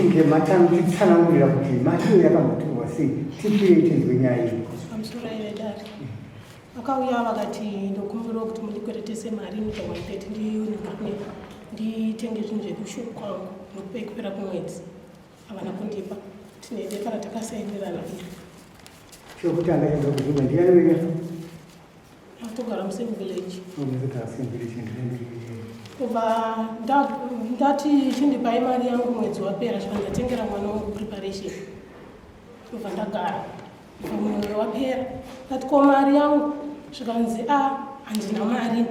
Muchinge matitsanangurira kuti mari iyo yakambotorwa sei, tipirei tinzwe nyaya iyi. Pamusoro vedare, vakauya vakati ndokumbirawo kuti mundikweretese mari inoita 130, nditenge zvinhu zvekushopu kwangu, nokupei kupera kwemwedzi. Havana kundipa. Tine bepa ratakasainirana iri. Chokutanga chandakubvunza, ndiani wenya? Atogara musame village. Unogara same village? Kubva ndati chindipai mari yangu, mwedzi wapera, svika ndatengera mwana wangu preparation. Kubva ndagara, kubva mumwe wapera, ndati ko mari yangu? Zvikanzi, a, handina mari.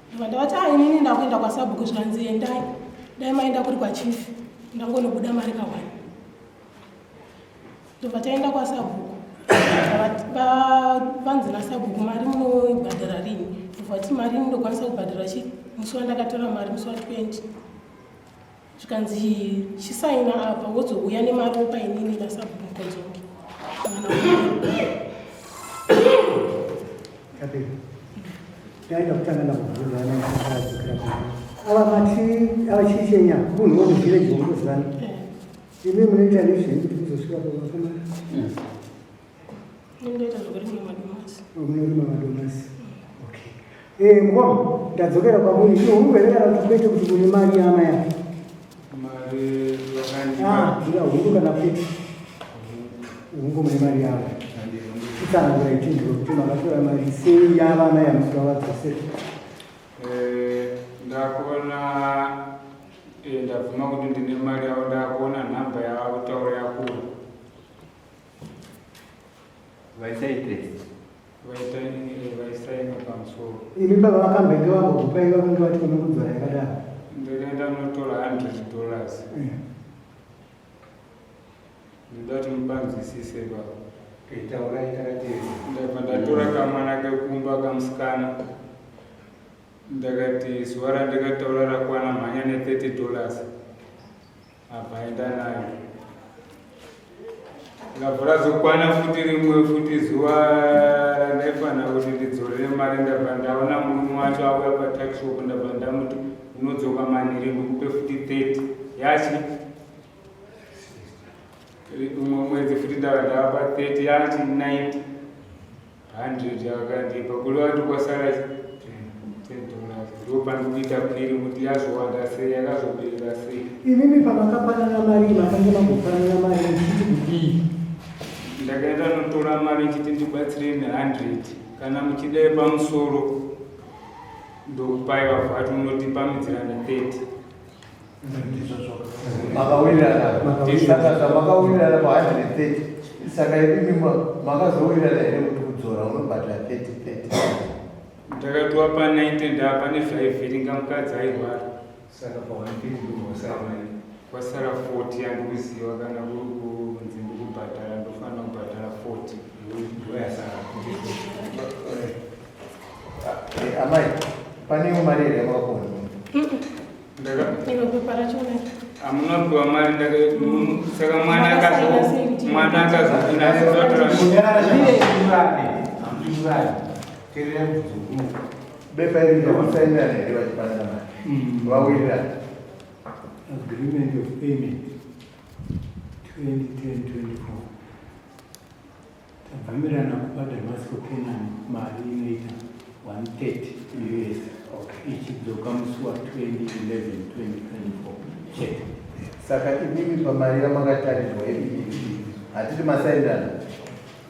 Ndobva ndavati, a, inini ndakuenda kwasabhuku. Zvikanzi, endai, dai maenda kuri kwachief, ndangonobuda mari kawani. Ndobva taenda kwasabhuku. Vanzi nasabhuku, mari munoibhadhara rini? Ndobva ti mari ndokwanisa kubhadhara chi musi wandakatora mari, musi wa20. Zvikanzi, chisaina apa, wozouya nemari, wopa inini nasabhuku Mukonzongi. Tapera. Ndaida kutanga ndakubvunza vana vadzokera kuma ava mati ava chii chenya munhu womuvillage womuzivana. Imi munoita nezvei kuti muzosvika pavakamara? Ndoita zvokurima madomasi. Munorima madomasi, okay. Mukoma, ndadzokera kwamuri. Iyo hungu here kana kuti kwete, kuti mune mari yama yake? Mari vakandipa. Ah, ndira hungu kana kwete? Hungu, mune mari yavo. Titsanangura itinzwe kuti makatora mari sei yavana yamusika vadzosera. Ndakuona, ndabvuma kuti ndine mari yavo. Ndakuona nhamba yava kutaura yakura. Vaisa interest. Vaita, vaisaina pamusoro. Imi pava vakambenge vambokupai, vakange vati vanokudzora yakadaro? Ndakaenda notora $100. Ndoda kuti mupanzwisise baba. Taurai takateedza. Ndabva ndatora kamwana kekumba, kamusikana. Ndakati zuva randakataura rakwana, mhanya ne$30. Abva aenda nayo. Ndabva razokwana futi rimwe futi zuva randaifanira kuti ndidzorere mari, ndabva ndaona murume wacho auya patuckshop. Ndabva ndamuti, unodzoka manheru ndikupe futi 30 yachi. Umwe mwedzi futi ndabva ndavapa 30 yachi 90, 100 yakandipa, kureva kuti kwasara $10. Ndo pandikuita piri kuti yazowanda sei, yakazobereka sei. Imimi pamakapanana mari, makange mambopanana mari muchiti kudii? Ndakaenda notora mari nchiti ndibatsirei ne100, kana muchidai pamusoro ndokupai. Vavhati unotipamidzirana 30. Makawirirana. Saka zvamakawirirana pa130, saka imimi makazowirirana here kuti kudzora unobhadhara 30 30? Ndakatiwa pa90, ndapa nezvaivhiringa, mukadzi airwara. Saka pa130 ndobvasara mari? Kwasara 40 yandikuziva. Kana kuri kunzi ndikubhadhara, ndofanira kubhadhara 40. Ndoyasara. Amai, panewo mari here yamakakona? Iro pepa rachona. Hamuna kupiwa mari. Saka mwana akazopinda azotora. Teerera mubvunzo. Bepa iri ndekusainirana here vachipanana mari? Vawirirana? Agreement of payment 2010-24, tabvumirana kupa Damasco Canaan mari inoita 130 US, ichidzoka musi wa20 11 2024 chete. Saka imimi pamari yamakatarirwa imimi, hatiti masainirana?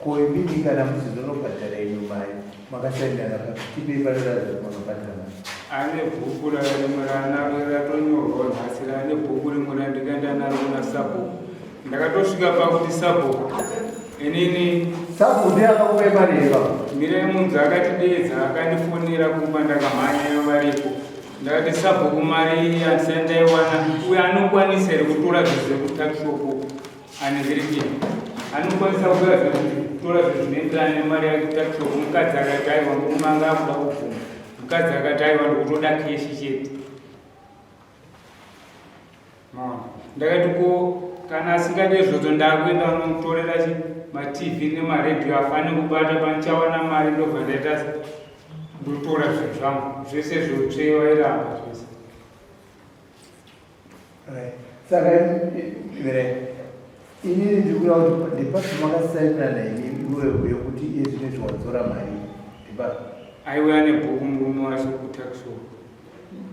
Ko imimi kana muchizonobhadhara ino mari, makasainirana tipei panoratidza kuti makabhadhara mari? Ane bhuku rimwe ranaro ratonyorwa nhasi, rane bhuku rimwe randikaenda naro kuna sabhuku. Ndakatosvika pakuti sabhuku, inini Sabhuku ndiye akakupai mari here baba? Mirai munzi. Akatidedza, akandifonera kumba, ndakamhanya varipo. Ndakati, sabhuku, mari iyi handisati ndaiwana. Uyo anokwanisa here kutora zvinhu zvekutuckshop anezirikini? Anokwanisa kutora zvinhu, kutora zvinhu zvinoenderana nemari yake kutuckshop? Mukadzi akati aiwa. Murume anga akuda kubvuma. Mukadzi akati aiwa, ndikutoda cash chete. Maona, ndakati ko kana asingade izvozvo, ndakuenda unomutorera chi maTV nemaredhiyo afane kubata. Panichawana mari ndobva ndaita ndotora zvinhu zvangu zvese zvotsvewa. Iramba zvese. Right. Saka mire inini ndiri kuda kuti ndepapi makasainirana ini iwewe yekuti iye zvino izvi wadzora mari ndepapi? Aiuya nebhuku murume wacho kutakshop.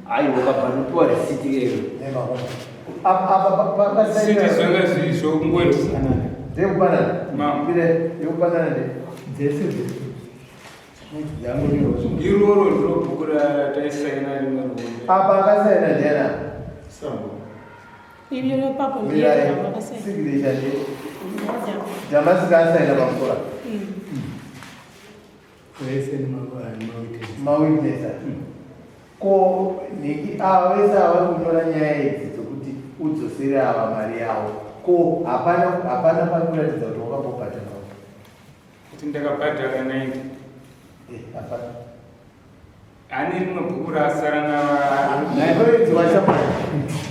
Aiwa ukabva risiti iyo. Apa Risiti zvanga zviri zvokungoti. Ndekupanana. Mama. Mire yekupanana nde. Dzese dzese. Iroro ndiro bhuku rataisaina rimwe rombe. Apa akasaina ndiana? Sambo. Iyo papo ndiye Mirai. akasaina. Signature nde. Damasika asaina pamusoro. Vese nemawitness. Mawitness. Ko niki ava vese ava vari kunyora nyaya idzi dzokuti udzosere ava mari yavo. Ko hapana hapana pari kuratidza kuti wakambobhadhara. Kuti ndakabhadhara 90. Eh, hapana. Ane rimwe bhuku rasara nava. Nairoidzi washamwari.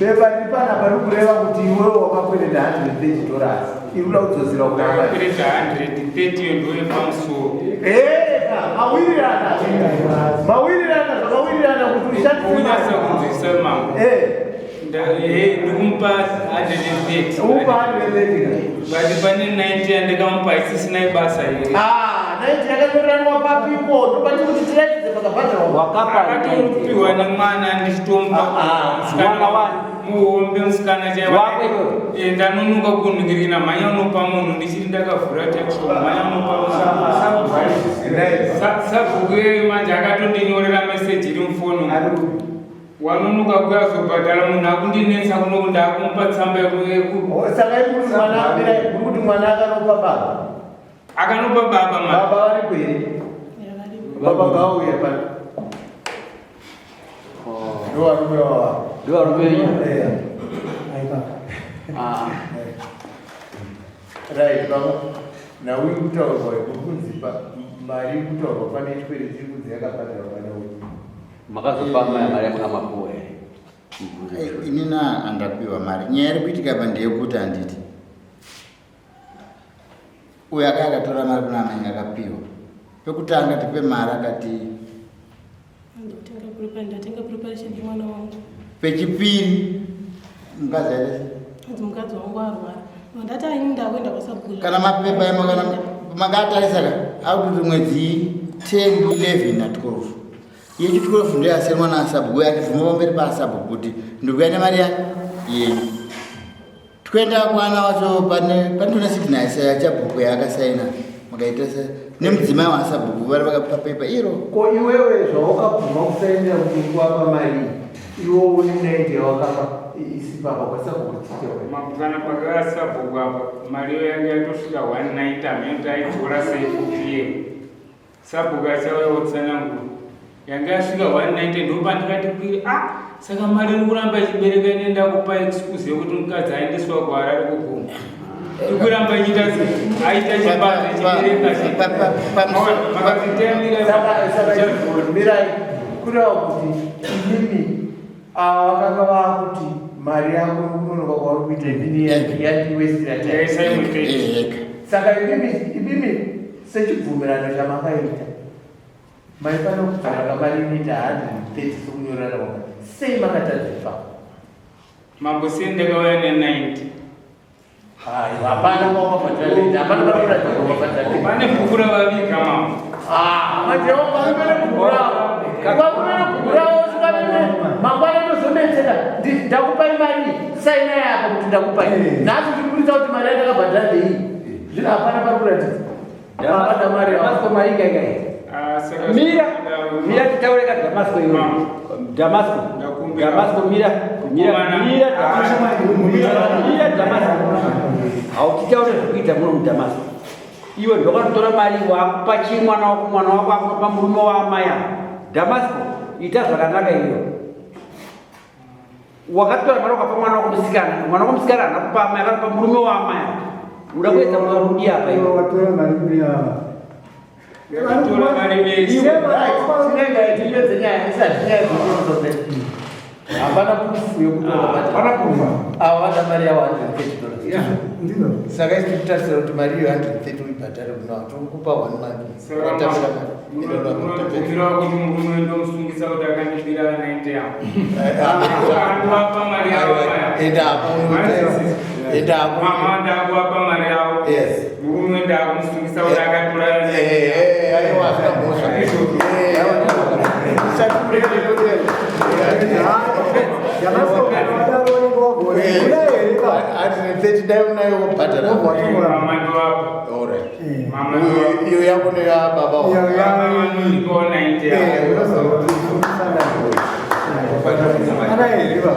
Bepa riri panapa riri kureva kuti iwewe wakakwereta 130 dollars. Iri kuda kudzosera kuna mari. Ndakakwereta 130 iyo ndiyo yepamusoro. Eh, mawirirana. Mawirirana zvakawirirana kuti ushandise Kunyasa mari. kunzwisa mambo. Eh, Ndikumupa 130. upa 130. But pane 90 yandikamupa isisina ibasa here. Ah, 90 yakanyoreranwa papipo. Ndobati kuti tiratidze pakabhadharwa. Wakapa Akatopiwa nemwana ndichitomupa. Ah, ah. Musikana Mwana wani? Muhombe musikana chaiwa. Wako iwewe? Eh, ndanonoka kunhingirina mhanya unopa munhu ndichiti ndakavhura takshop mhanya unopa munhu. Sabhuku iyoyo manje akatondinyorera meseji iri mufoni. Wanonoka kuyazobhadhara munhu akundinetsa kuno ndakumupa tsamba yeku Oh, Saka iri kuti mwana mirai, muri kuti mwana akanopa baba. akanopa baba ma. Baba varipo here? Baba ngauye pano. Ndo varume vava. Ndivo varume venyu? Eh. Aipa. Ah. Right, baba. Nhau iri kutaurwa iri kunzi mari iri kutaurwa pane chikwereti iri kunzi yakabhadharwa pane uyu. Makazopa mai mari yamukamapuwa here? Inini handapiwa mari. Nyaya iri kuitika apa ndeyekuti handiti uyo akaya akatora mari kuna amai akapiwa pekutanga tipe mari akati Ndatenga preparation yemwana wangu. Pechipiri mukadzi aita sei? Hanzi mukadzi wangu arwara. Ndati aini ndakuenda kwasabhuku. Kana mapepa emo kana makatarisa ka akuti mwedzi 10 11 na 12 yechi 12 ndiyo yasenwa nasabhuku achibvuma pamberi pasabhuku kuti ndikuya nemari yenyu twenda kwana wacho pane panotona signature yachabhuku yaakasaina makaita nemudzimai wasabhuku vari vakapa pepa iro. Ko iwewe zvawakabvuma kusainira kuti uri kuapa mari iwe une 90 yawakapa isi papa kwasabhuku tichewe. Kana pakasabhuku apa mari iyo yanga yatosvika 190 amene aidzora sei futi iye. Sabhuku achauya wotsanangura. Yanga yasvika 190 ndopandikati kwiri ah saka mari iri kuramba ichibereka ine ndakupa excuse yekuti mukadzi aendeswa kuHarare kuguma. Ikuramba ichiita aita chibato ichibereka. Makazvitemira. Saka mirai, kureva kuti imimi ava vakanga vakuti mari yako kunonoka kwauri kuita imini yandiwestira time. Yaisai muteti. Ega. Saka imimi sechibvumirano chamakaita maifanira kubvira kamari inoita 130 sokunyorana kwakati sei makatadza Mambo sei ndakauya ne90. Aiwa, hapana kwawakabhadhara, hapana panoratidza kwawakabhadhara. Pane bhuku ravaviga mambo. Ah, manje wakamene bhuku ravo, wakamene bhuku ravo usikamene mangwana ndozonetseka. Ndakupai mari, sainai apa kuti ndakupai. Nhasi ndikuburitsa kuti mari yandakabhadhara ndeiyi. Zvino hapana pari kuratidza mabhadha mari yavo. Damasco mari inga here? Ah, saka Mira, mira titaure ka Damasco iwe. Mama. Damasco. Ndakumbira. Damasco mira, mira, Komana. mira Damasco. Mira Damasco. Hautitaure zvekuita muno muDamasco. Iwe ndokatotora mari wakupa chii mwana wako, mwana wako akunopa murume waamai ava. Damasco, ita zvakanaka iyo. Wakatora mari ukapa mwana wako musikana, mwana wako musikana haana kupa amai, akanopa murume waamai ava. Uda kuedza kurudi apa iwe. Watora mari kune ava. Ndakatora mari vese. Right, tinenge tipedze nyaya isati nyaya dzinozope. Hapana proof yekuti wakabhadhara. Ava vada mari yavo $130. Ndizvo. Saka isi tikutarisira kuti mari iyo 130 uibhadhare kuno, tiri kupa one month. Watambira mari. Ende Munobvumira kuti murume ndomusungisa kuti akandibira 90 yavo? Andivapa mari yavo maya. Enda apo, enda apo. Mama, ndakuvapa mari yavo. Yes. Murume ndakumusungisa kuti akatora. Aiwa, hazvina mhosva. Damasco, kana wadaro unenge wagona. Una here ba? 130 dai unayo wobhadhara. Mama, ndovapa. Alright. Mama, ndovapa. Iyo yako neyababa. Iyo Mama, vanondipawo 90 yavo. Ana here ba?